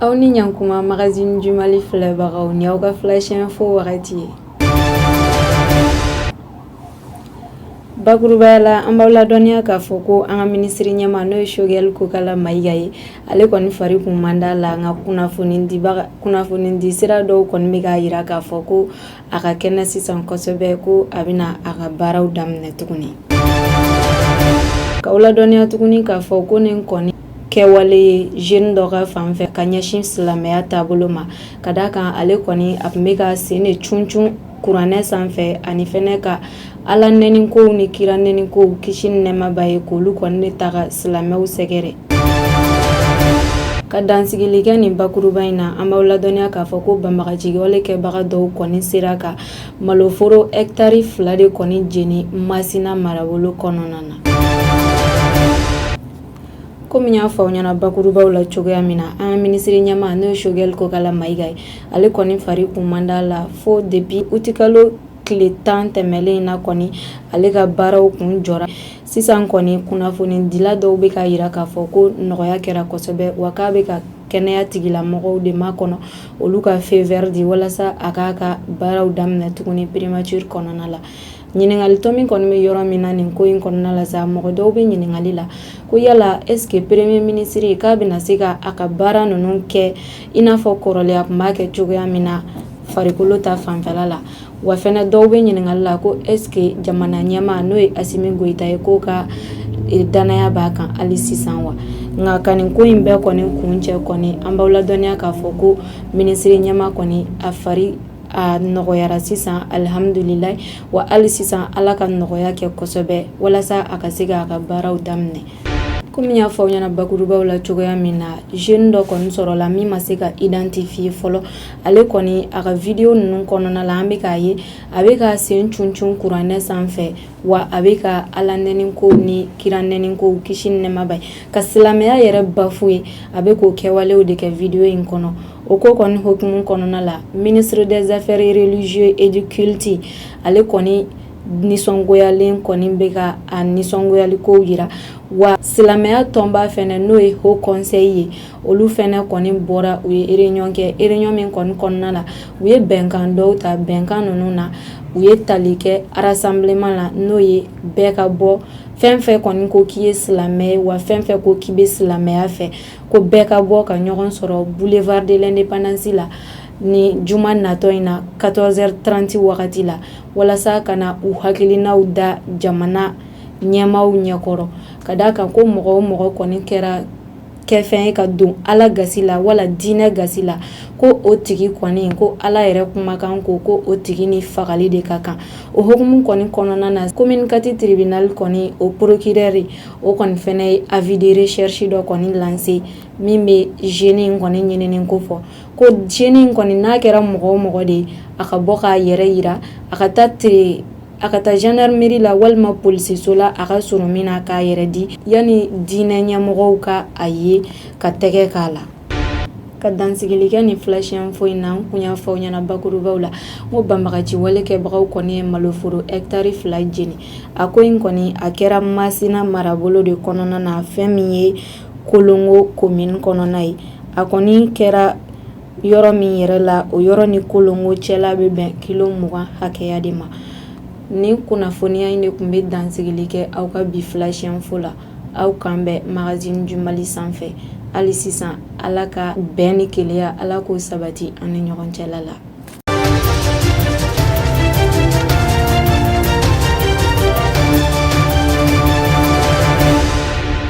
Aw ni ɲankuma Magazine du Mali filɛbagaw, ni aw ka Flash Info wagati ye. Bakurubaya la, an b'aw ladɔnniya k'a fɔ ko an ka minisiri ɲɛmaa, n'o ye Choguel Kokalla Maïga ye, ale kɔni fari kun man d'a la, nka kunnafoni di sira dɔw kɔni bɛ k'a jira k'a fɔ ko a ka kɛnɛ sisan kosɛbɛ, ko a bɛna a ka baaraw daminɛ tuguni. K'aw ladɔnniya tuguni k'a fɔ ko nin kɔni kɛwale ye jeune dɔ ka fan fɛ ka ɲɛsin silamɛya taabolo ma, ka d'a kan ale kɔni a tun bɛ ka sen de cuncun kuranɛ sanfɛ, ani fɛnɛ ka Ala nɛnikow ni kira nɛnikow, kisi ni nɛɛma b'a ye, k'olu kɔni de ta ka silamɛw sɛgɛrɛ. Ka dansigili kɛ nin bakuruba in na, an b'aw ladɔnniya k'a fɔ ko banbagaciwale kɛbaga dɔw kɔni sera ka maloforo hɛkitari 2 de kɔni jeni Masina marabolo kɔnɔna na. Komi n y'a fɔ aw ɲɛna bakurubaw la cogoya min na, an ka minisiri ɲɛmaa, n'o ye Choguel Kokalla Maïga ye, ale kɔni fari kun man d'a la fo depuis utikalo tile 10 tɛmɛlen in na kɔni, ale ka baaraw kun jɔra. Sisan kɔni, kunnafonidila dɔw bɛ k'a jira k'a fɔ ko nɔgɔya kɛra kosɛbɛ, wa k'a bɛ ka kɛnɛya tigilamɔgɔw de makɔnɔ, olu ka feu vert di walasa a k'a ka baaraw daminɛ tuguni primature kɔnɔna la. Ɲininkali tɔ min kɔni bɛ yɔrɔ min na nin ko in kɔnɔna la sa, mɔgɔ dɔw bɛ ɲininkali la ko yala est-ce que premier ministre k'a bɛna se ka a ka baara ninnu kɛ i n'a fɔ kɔrɔlen a tun b'a kɛ cogoya min na farikolo ta fanfɛla la? Wa fɛnɛ dɔw bɛ ɲininkali la ko est-ce que jamana ɲɛmaa, n'o ye Assimi Goïta ye, k'o ka danaya b'a kan hali sisan wa? Nka ka nin ko in bɛɛ kɔni kuncɛ kɔni, an b'aw ladɔnniya k'a fɔ ko minisiri ɲɛmaa kɔni, a fari a nɔgɔyara sisan, alihamudulilayi. Wa hali sisan, Ala ka nɔgɔya kɛ kosɛbɛ walasa a ka se k'a ka baaraw daminɛ. Komi n y'a fɔ aw ɲɛna bakurubaw la cogoya min na, jeune dɔ kɔni sɔrɔla min ma se ka identifier fɔlɔ. Ale kɔni, a ka vidéo ninnu kɔnɔna la, an bɛ k'a ye a bɛ ka sen cuncun kuranɛ sanfɛ, wa a bɛ ka Ala nɛnikow ni kira nɛnikow, kisi ni nɛɛma b'a ye, ka silamɛya yɛrɛ bafouer, a bɛ k'o kɛwalew de kɛ vidéo in kɔnɔ. O ko kɔni hukumu kɔnɔna la, ministre des Affaires religieuses et du culte, ale kɔni nisɔngoyalen kɔni bɛ ka a nisɔngoyali kow jira. Wa silamɛya tɔnba fɛnɛ, n'o ye Haut Conseil ye, olu fɛnɛ kɔni bɔra, u ye réunion kɛ. Réunion min kɔni kɔnɔna la, u ye bɛnkan dɔw ta. Bɛnkan ninnu na, u ye tali kɛ rassemblement la, n'o ye bɛɛ ka bɔ, fɛn fɛn kɔni ko k'i ye silamɛ ye, wa fɛn fɛn ko k'i bɛ silamɛya fɛ, ko bɛɛ ka bɔ ka ɲɔgɔn sɔrɔ boulevard de l'Indépendance la ni juma natɔ in na 14h30 wagati la, walasa ka na u hakilinaw da jamana ɲɛmaaw ɲɛkɔrɔ, ka d'a kan ko mɔgɔ o mɔgɔ kɔni kɛra kɛfɛn ye ka don Ala gasi la wala diinɛ gasi la, ko o tigi kɔni, ko Ala yɛrɛ kumakan ko o tigi ni fagali de ka kan. O hukumu kɔni kɔnɔna na, commune 4 tribunal kɔni, o procureur, o kɔni fɛnɛ ye avis de recherche dɔ kɔni lancé min bɛ jeune in kɔni ɲinini ko fɔ, ko jeune in kɔni, n'a kɛra mɔgɔ o mɔgɔ de ye, a ka bɔ k'a yɛrɛ yira, a ka taa gendarmerie la walima polisiso la a ka surun min na, k'a yɛrɛ di yanni diinɛ ɲɛmɔgɔw ka a ye ka tɛgɛ k'a la. Ka dansigili kɛ nin Flash Info in na, n kun y'a fɔ aw ɲɛna bakurubaw la n ko banbagaci wale kɛbagaw kɔni ye maloforo hɛkitari 2 jeni. A ko in kɔni, a kɛra Masina marabolo de kɔnɔna na, fɛn min ye Kolongo commune kɔnɔna ye. A kɔni kɛra yɔrɔ min yɛrɛ la, o yɔrɔ ni Kolongo cɛla bɛ bɛn kilo 20 hakɛya de ma. Nin kunnafoniya in de tun bɛ dansigili kɛ aw ka bi Flash Info la. Aw kan bɛn Magazine du Mali sanfɛ. Hali sisan, Ala ka bɛn ni kelenya, Ala k'o sabati an ni ɲɔgɔn cɛla la.